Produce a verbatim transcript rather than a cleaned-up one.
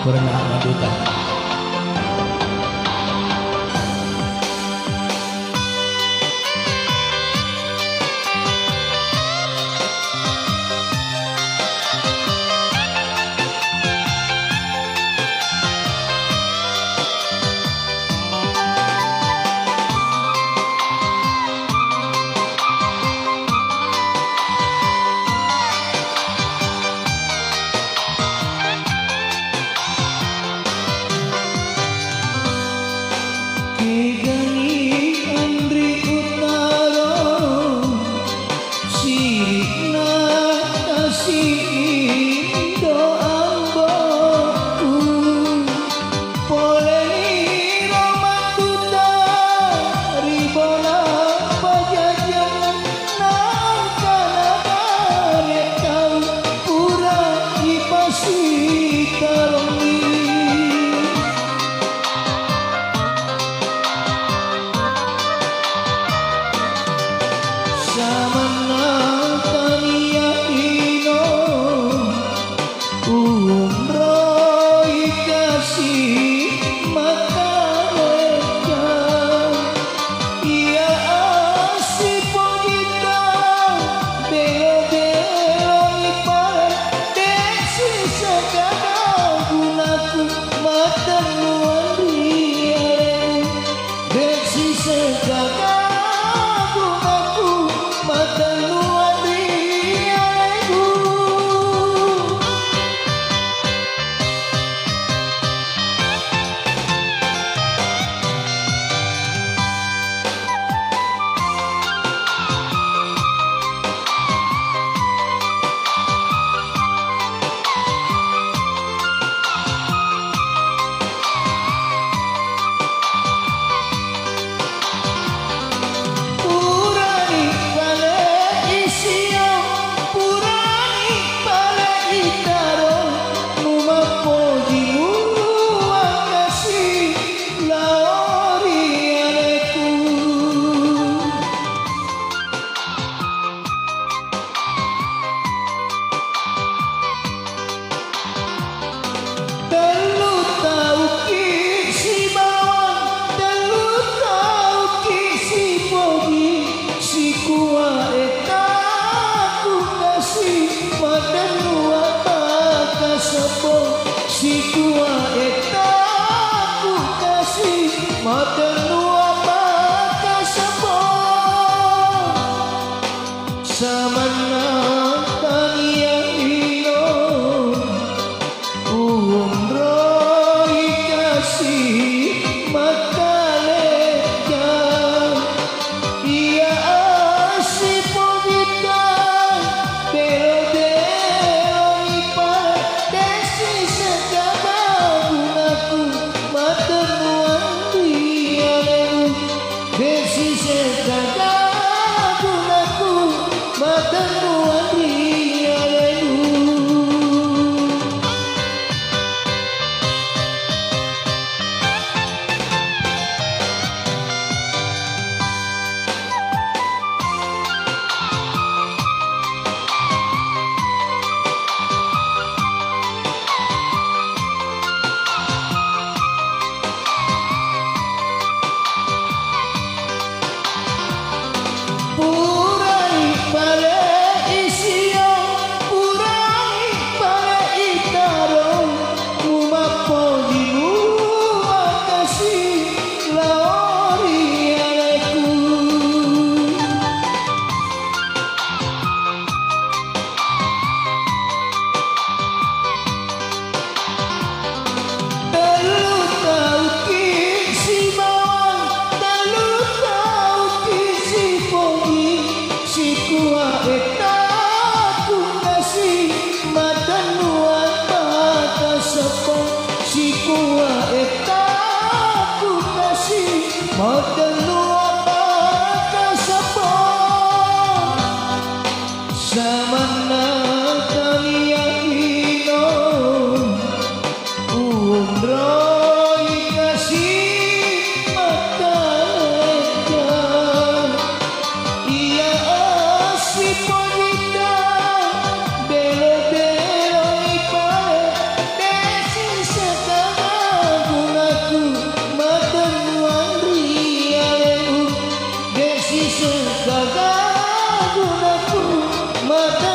Purana maduta. Kegani anri utaro, siri'na kasi indo ambo'ku. Poleni ro mattuta ri bola pajajiang, naengka nabare tau pura ipasitarongi. Samanna tania lino, unroi kasi matalecca. Iya assipojita, belo-beloi pale, de' sisega gunaku matennuang ri alemu. De' sisega gunaku matennuang ri alemu. Purani pale isio, purani pale itaro, mumappoji muwakasi lao ri aleku. Tellu tauki sibawang, tellu tauki sipoji, sikuae taku kasi matennuang pakasebbo, sikuae taku kasi matennuang pakasebbo. Samanna tania lino, unroi kasi mattalecca. Iya assipojita, belo-beloi pale, de' sisega gunaku matennuang ri alemu. De' sisega gunaku matennuang ri alemu. Purai pale isio, purai pale itaro, mumappoji muwakasi lao ri aleku. Tellu tauki sibawang, tellu tauki sipoji, sikuae taku kasi matennuang pakasebbo, sikuae taku kasi matennuang pakasebbo. Samanna tania lino, unroi kasi mattalecca. Iya assipojita, belo-beloi pale, de' sisega Sungkaga gunaku mata